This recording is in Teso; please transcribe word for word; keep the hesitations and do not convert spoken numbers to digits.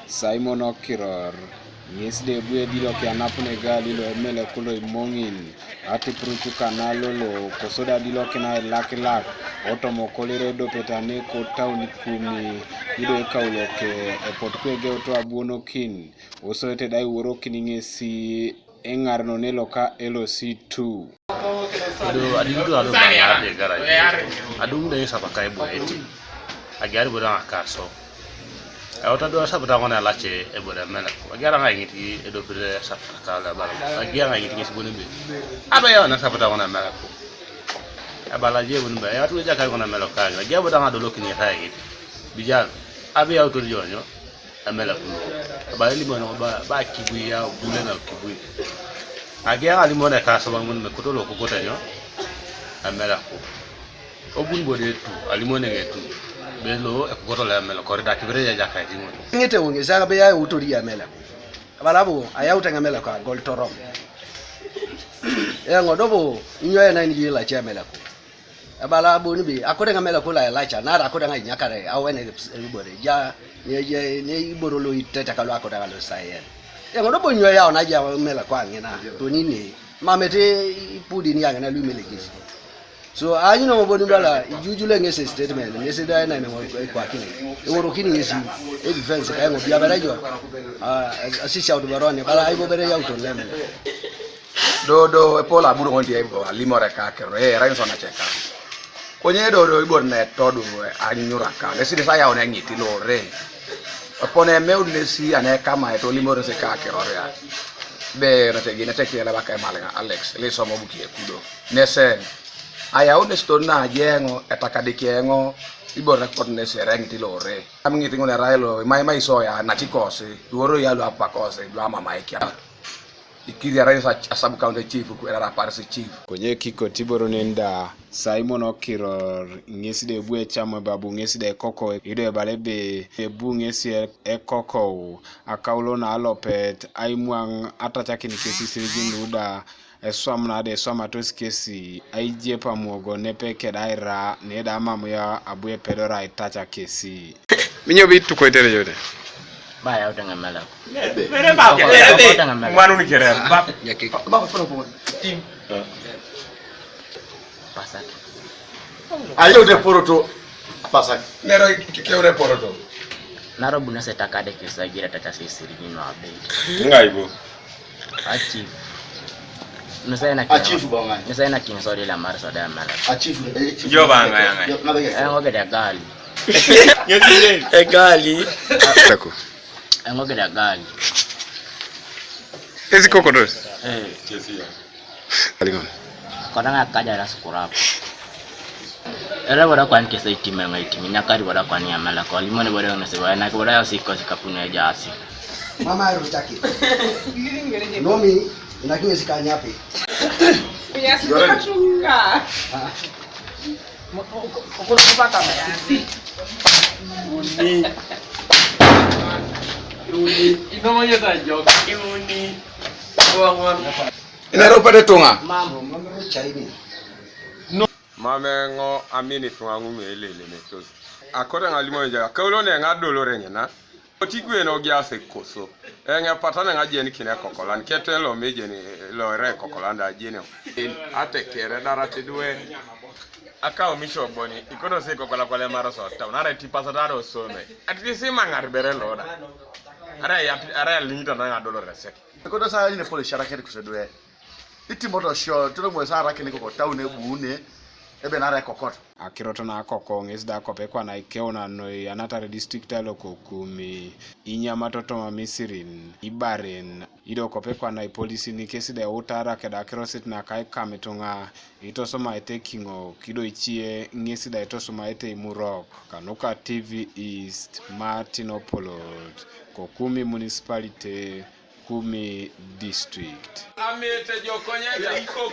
Simon Okiror, ŋes de bu edilok anapun egali lo emelek lo imoŋin, atipuruc kana lolo, kosodi adilok na elakilak, otomokol eredopet ane kotaun Kumi, ido ekauloke, epotuku egeutu abuonokin, osoete da iworokin ŋesi eŋarenon loka L C two. Edo adilito alo baŋar de garaji. Adum de sapaka iboeti. Agiar bodo akaso. Euta do sapata ŋona lache ebodo emelek. Agiar ŋa iŋit edopire sapata kala bala. Agiar ŋa iŋit ŋesi bodo be. Abe ya na sapata ŋona emelek. Abala je bodo be. Atu ja kai ŋona emelek ka. Agiar bodo ŋa dolo kini ta iŋit. Bijan. Abe ya utor jonyo. Emelek lo. Ba elimono ba, ba kibui ya, bule na kibui. Agia alimone ka soba mun me kotolo ko kota nyo. Emelek ko. Obun bode tu, alimone ngetu. Belo e kokoto le emelek ko da kibere ya jaka ti mun. Ŋete woŋe saka be ya utori ya emelek. Abala bo, aya utanga emelek ko gol torom. E ŋo do bo, inyo ya na ni la che emelek ko. Ebala abon be akodeŋ emelek lo elaica naarai akodeŋ ainyakare awen ibore ja ne iboro lo itete kalu akodeŋ lo sayen. Eŋo do bo nyo yau naja emelek aŋina tonini mamete ipudi ni aŋina lu imelekis. So aanyun eoŋ bon ibala ijuju lo ŋesi statement ŋesi da enai eoŋ ikwakini eworokini ŋesi edifensi ka eoŋ biabere jo asisiaut beron ibala aibobere yauton lo emelek. Dodo epol abudo ŋon diye ibo alimore ka kero e erai nso nacheka. Konye dodo ibor ne todu anyura ka nesi nesa yawo ne ŋiti lore. Epone meu nesi ane kama eto limore se ka kero ya. Be nate gine te kiela baka emale Alex le somo buki ekudo. Nese ayawo nesi to na jengo etakadiki engo ibor ne kot nesi erai ŋiti lore. Am ŋiti ŋun erai lo mai mai soya nachikosi duoro yalu apakosi dua mama ikia. Ikiriarai sa a sub county chief kuerara paris chief. Konye kikotiboro nenda Simon Okiror ŋes de bu ecam ebabu ŋes de ekoko ido ebala ebe ebu ŋes e- ekoko akaulo na alopet aimwaŋ atacakin kesisirigin luda eswam na de eswamatos kesi aijep amuogo nepe keda aira neda amam ya abu epedora aitaca kesi. Minyo bitukoitere yote. Ba ya utanga mala. Mere ba ke. Ba utanga mala. Manu ni kere. Ba. Ba ko no ko. Tim. Pasat. Ayo de poroto. Pasat. Nero ke ore poroto. Naro buna se takade ke sa gira tata se siri ni no abe. Ngai bo. Achieve. Nusena king. Achieve ba ngai. Nusena king sodi la mar sodi amala. Achieve. Yo ba ngai ngai. Yo na bege. Eh, oge de gali. Egali. Tako. Engo gida gali. Ezi kokodos. Eh. Alingon. Kodanga kaja ras kurap. Era bora kwan kese itime ngai itime na kari bora kwan ya mala ko limone bora na se bora na bora si ko si kapuna jasi. Mama ero chake. Nomi na kiwe sikanyape. Kuya si katunga. Okolo kubaka mayambi. Uni. Uni. Inomo yeta jok. Uni. Wa wa. Inero pete tunga. Mambo, mambo chaini. Mame ngo amini tunga ngumi elele meto. Akore ngalimo ja. Kaulo ne ngadolo rengena. Oti gwen ogiase koso. Eŋ epatana ŋa jen kine kokolan, keto elome jen lo ere kokolan da jen. Atekere dara tidwe. Akao misho boni, ikono se kokola kole maro so town, ara tipasa daro some. Ati si maŋar bere loda. Ara ya, ara ya liŋita na ŋa dolore sek. Ikono sa ine pole shara kete kusedwe. Itimoto sio, tiro mwe sa rakini koko town ebune. Ebe nare kokot. Akirot na akokoŋ ŋes da kopekwana ikeuna noi anatare district alo ko Kumi, inyama totoma misirin, ibarin, ido kopekwana ipolisin kes da eutara keda akirosit naka ikam ituŋa, itosomaete kiŋo, kido icie ŋes da itosomaete imurok. Kanuka T V East, Martin Opolot, ko Kumi Municipality, Kumi District. Amete jokonyaga iko